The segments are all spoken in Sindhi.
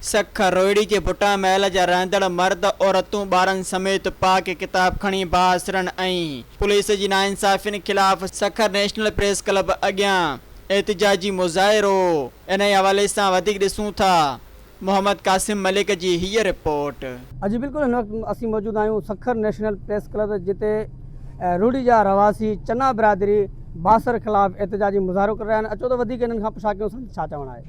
سکر، روهڙي جي ڀٽا محل جا رهندڙ مرد، عورتون، ٻارن سميت پاڪ ڪتاب کڻي بااثرن ۽ پوليس جي ناانصافين خلاف سکر نيشنل پريس ڪلب اڳيان احتجاجي مظاهرو، انهي حوالي سان وڌيڪ ڏسون ٿا محمد قاسم ملڪ جي هيء رپورٽ. جي بلڪل هن وقت اسين موجود آهيون سکر نيشنل پريس ڪلب جتي روهڙي جا رهواسي چنا برادري بااثر خلاف احتجاجي مظاهرو ڪري رهيا آهن اچو ته وڌيڪ هنن کان پڇا ڪيون سندن ڇا چوڻ آهي.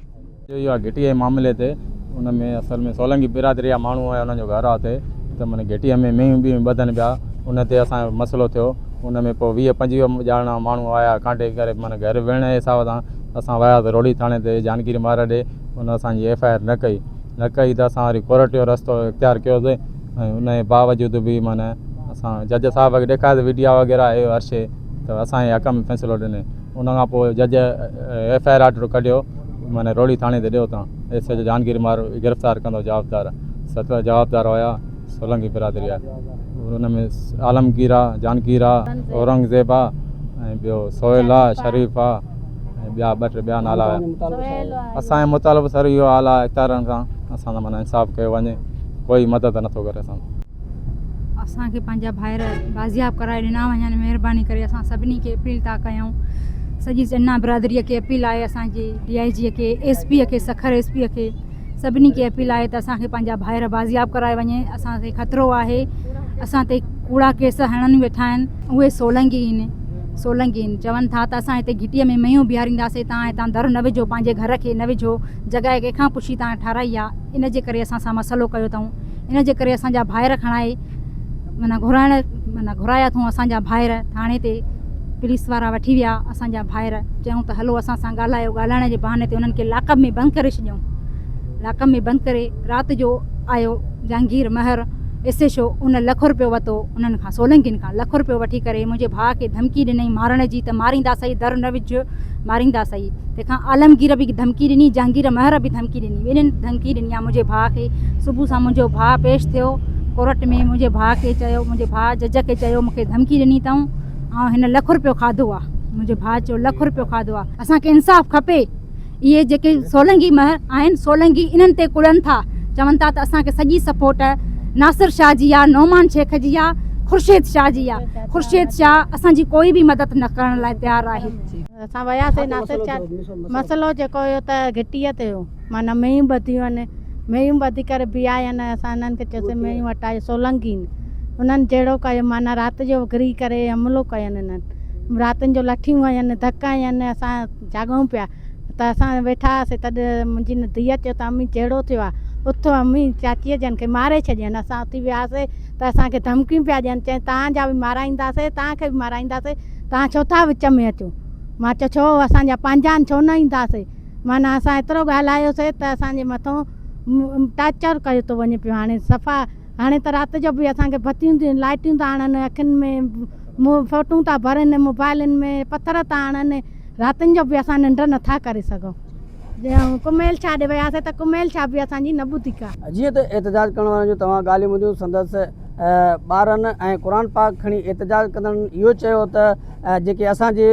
جو اهو آهي گهٽيء جي معاملي تي ان ۾ اصل ۾ سولنگي برادري جا ماڻهو هيا انهن جو گهر آهي اتي ته معنيٰ گهٽيء ۾ مينهون ٻينهون ٻڌن پيا ان تي اسان جو مسئلو ٿيو ان ۾ پوء 20 25 ڄاڻا ماڻهو آيا ڪانٽي ڪري معنيٰ گهر ويهڻ جي حساب سان اسان ويا ته روهڙي ٿاڻي تي جانگير مارا ڏي ان اسان جي ايف I R نه ڪئي نه ڪئي ته اسان وري ڪورٽ جو رستو اختيار ڪيوسي ۽ ان جي باوجود به معنيٰ اسان جج صاحب کي ڏيکاريو ويڊيا وغيره هي هر شيء ته اسان جي حق ۾ فيصلو ڏني ان کان پوء جج ايف I R order ڪڍيو معنيٰ روهڙي ٿاڻي تي ڏيو تان ايس ايچ او جهانگير مار گرفتار ڪندو جوابدار ست جوابدار هيا سولنگي برادري جا ان ۾ عالمگير آ جهانگير آ اورنگزيب آ ۽ ٻيو سهيل آ شريف آ ۽ ٻيا ٻه ٽي ٻيا نالا هيا اسان جو مطالبو سر اهو اعليٰ اختيارن کان اسان سان معنيٰ انصاف ڪيو وڃي ڪوئي مدد نٿو ڪري اسان اسان کي پنهنجا ڀائر بازياب ڪرائي ڏنا وڃن مهرباني ڪري اسان سڀني کي اپيل ٿا ڪيون سڄي چنا برادري کي اپيل آهي اسان جي ڊي I جي کي ايس پي کي سکر ايس پي کي سڀني کي اپيل آهي ته اسان کي پنهنجا ڀائر بازياب ڪرائي وڃي اسان کي خطرو آهي اسان تي ڪوڙا ڪيس هڻن ويٺا آهن اهي سولنگي آهن سولنگي آهن چون ٿا ته اسان هتي گهٽيء ۾ ميون بيهارينداسين تان هتان در نه وجهو پنهنجي گهر کي نه وجهو جڳهه ڪنهن کان پڇي تان ٺاراهي آهي ان جي ڪري اسان سان مسئلو ڪيو اٿئون ان جي ڪري اسان جا ڀائر کڻائي معنيٰ گهرائڻ معنيٰ گهرايا اٿئون اسان جا ڀائر ٿاڻي تي پوليس وارا وٺي ويا اسان جا ڀائر چيائون ته هلو اسان سان ڳالهايو ڳالهائڻ جي بهاني تي انهن کي لاڪپ ۾ بند ڪري ڇڏيائون لاڪپ ۾ بند ڪري رات جو آيو جهانگير مهر ايس ايڇ او ان لک روپيو ورتو انهن کان سولنگين کان لک روپيو وٺي ڪري منهنجي ڀاء کي ڌمڪي ڏنائين مارڻ جي ته مارينداسئي در نه وجهه مارينداسئي تنهن کان عالمگير به ڌمڪي ڏني، جهانگير مهر به ڌمڪي ڏني. ٻنهين ڌمڪي ڏني آ منهنجي ڀاء کي. صبح سان منهنجو ڀاء پيش ٿيو ڪورٽ ۾ منهنجي ڀاء کي چيو منهنجي ڀاء جج کي چيو مون کي ڌمڪي ڏني اٿئون ۽ هن لک روپيو کاڌو آ. منهنجي ڀاء چيو لک روپيو کاڌو آ. اسان کي انصاف کپي. اهي جيڪي سولنگي مهر آهن سولنگي انهن تي ڪڙن ٿا چون ٿا ته اسان کي سڄي سپورٽ ناصر شاهه جي آ، نعمان شيخ جي آ، خورشيد شاهه جي آ. خورشيد شاهه اسان جي ڪوئي به مدد نه ڪرڻ لاء تيار آهي. اسان وياسين ناصر شاهه مسئلو جيڪو هيو ته گهٽيء تي هيو معنيٰ مينهون ٻڌيون آهن مينهون ٻڌي ڪري بيهايا آهن اسان انهن کي چيوسين مينهون هٽايو سولنگي انهن جهڙو ڪيو معنيٰ رات جو گهري ڪري حملو ڪين انهن راتن جو لٺيون هنيون ڌڪ هنيون اسان جاڳون پيا ته اسان ويٺا هئاسين تڏهن منهنجي ڌيء چيو ته امي جهڙو ٿيو آهي اٿو امي چاچيء جن کي ماري ڇڏين اسان اٿي وياسين ته اسان کي ڌمڪيون پيا ڏين چين توهان جا به مارائينداسين توهان کي به مارائينداسين توهان ڇو ٿا وچ ۾ اچو؟ مان چيو ڇو اسان جا پنهنجا آهن ڇو نه اينداسين؟ معنيٰ اسان ايترو ڳالهايوسين ته اسان جي مٿون ٽارچر ڪيو ٿو وڃي پيو هاڻي صفا هاڻي ته رات جو به اسان کي بتيون ٿيون لائٽيون ٿا هڻن اکين ۾ فوٽون ٿا ڀرن موبائلن ۾ پٿر ٿا هڻن راتين جو به اسان ننڊ نٿا ڪري سگهون ڪميل شاهه ڏي وياسين ته ڪميل شاهه به اسان جي نه ٻڌي ڪا. جيئن ته احتجاج ڪرڻ وارن جون توهان ڳالهيون ٻڌيون سندس ٻارن ۽ قرآن پاڪ کڻي احتجاج ڪندڙن اهو چيو ته جيڪي اسان جي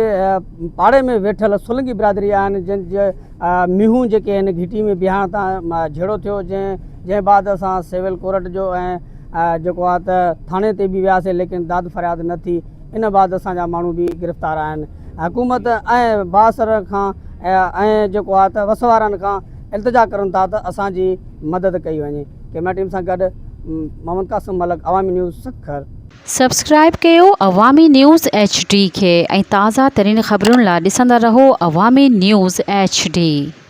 پاڙي ۾ ويٺل سولنگي برادري آهن جن جي مينهون جيڪي آهن گهٽي ۾ بيهارڻ تان جهيڙو ٿيو جنهن جنهن بعد اسان سول ڪورٽ جو ۽ جيڪو آهي ته ٿاڻي تي به وياسي ليڪن داد فرياد نه ٿي ان بعد اسان جا ماڻهو به گرفتار آهن حڪومت ۽ بااثر کان ۽ جيڪو آهي ته وس وارن کان التجا ڪرن ٿا ته اسان جي مدد ڪئي وڃي ڪيمرا ٽيم سان گڏ محمد قاسم ملڪ عوامي نيوز سکر. سبسڪرائيب ڪيو عوامي نيوز ايڇ ڊي کي ۽ تازه ترين خبرن لا ڏسندا رهو عوامي نيوز ايڇ ڊي.